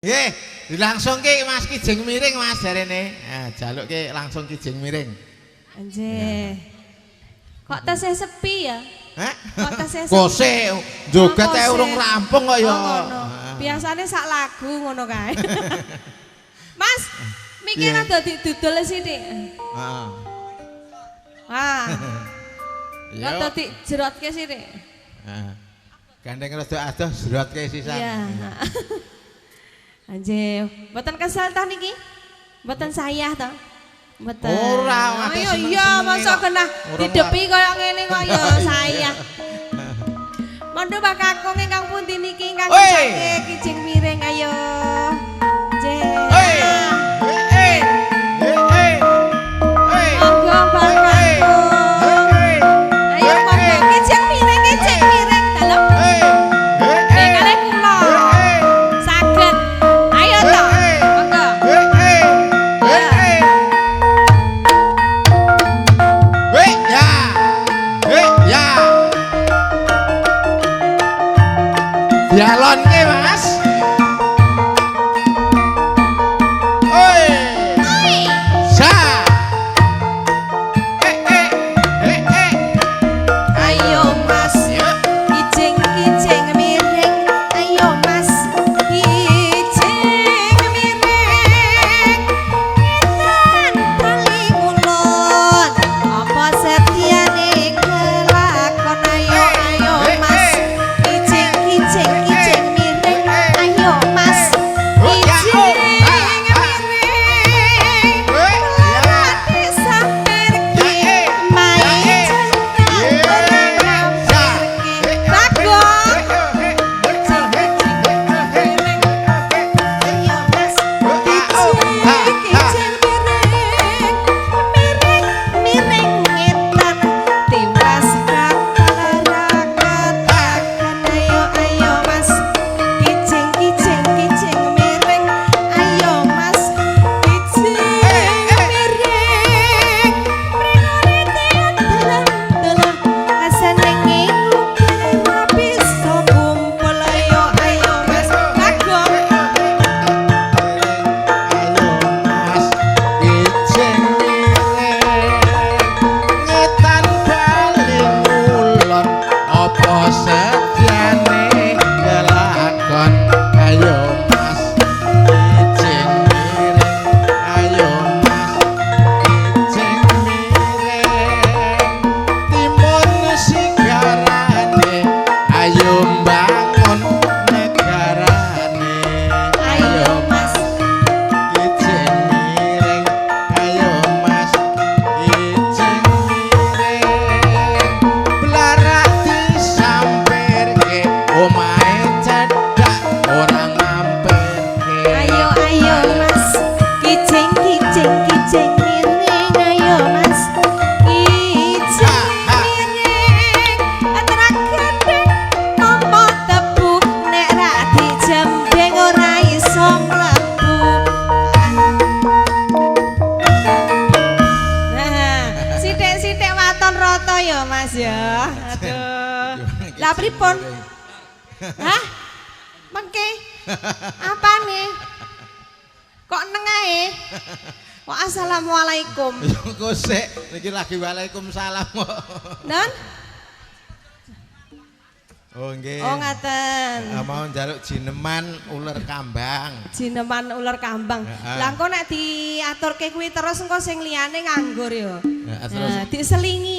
Nggih, dilangsungke Mas Kijing Miring Mas jarene. Nah, jalukke langsung Kijing Miring. Anjir. Kok tesih sepi ya? Hah? Kok tesih sepi? Kose joget Oh, ae kose. Urung rampung kok ya. Oh, ngono. Biasane sak lagu ngono kae. Mas, mikir Piye? Rada didudul sithik. Heeh. Wah, Ya. rada dijerotke sithik. Heeh. Gandeng rada adoh jerotke sisan. Iya. Anjir, mboten kesel toh niki? Mboten sayah toh? Mboten. Ora, akeh Ayo iya, seneng-senenge masa kok. kena Ora didepi kaya ngene kok ya sayah. Mondho Pak Kakung ingkang pundi niki ingkang Oi. ngersake Kijing Miring ayo. Nggih. Oi. Eh. Eh. Eh. Monggo Pak Kakung. Ayo monggo Kijing Miring dalem. Nggih kalih kula. Saged. Ayo toh. Monggo. Ya. Dialonke Mas. Oi. Sa. Eh eh eh eh. Ayo Mas. Ya. Kijing-kijing miring, ayo Mas. Kijing miring, ngetan bali ngulon. Apa setiane kelakon ayo ayo Mas. Kijing kijing kijing miring, ayo Mas. Kijing miring, latih sampirke, mai jeneng ora ngampirke. Bagong. Ayo Mas, kijing miring, miring, miring ngetan, tiwas katal rakatakan. Ayo ayo Mas, kijing kijing kijing miring, ayo Mas, kijing miring, mringone dalan dalan, asenenge ora bisa kumpul. Ayo ayo Mas, Bagong. Ayo Mas, kijing miring, ngetan bali ngulon, apa setyane kelakon. Ayo Mas, kijing miring, ayo Mas, kijing miring, timun sigarane, ayo mbangun negarane. Ayo Mas, Kijing miring, ayo Mas, kijing miring, blarak disampirke, omahe cedhak ora ngampirke. Ayo ayo Mas, kijing kijing kijing miring, ayo Mas, kijing miring, gandeng nampa tebu, nek ra dijembeng ora iso mlebu. Nah, sithik-sithik waton rata ya Mas ya. Aduh. Lah pripun? Hah? Mengke? Apa nih? Kok neng ae? Wah, assalamualaikum. Ya engko sik, niki lagi waalaikumsalam kok. Non? Oh nggih. Oh ngaten. Ah, mau njaluk jineman uler kambang. Jineman uler kambang. Heeh. Lah engko nek diaturke kuwi terus engko sing liyane nganggur ya. Heeh, terus. Nah, diselingi.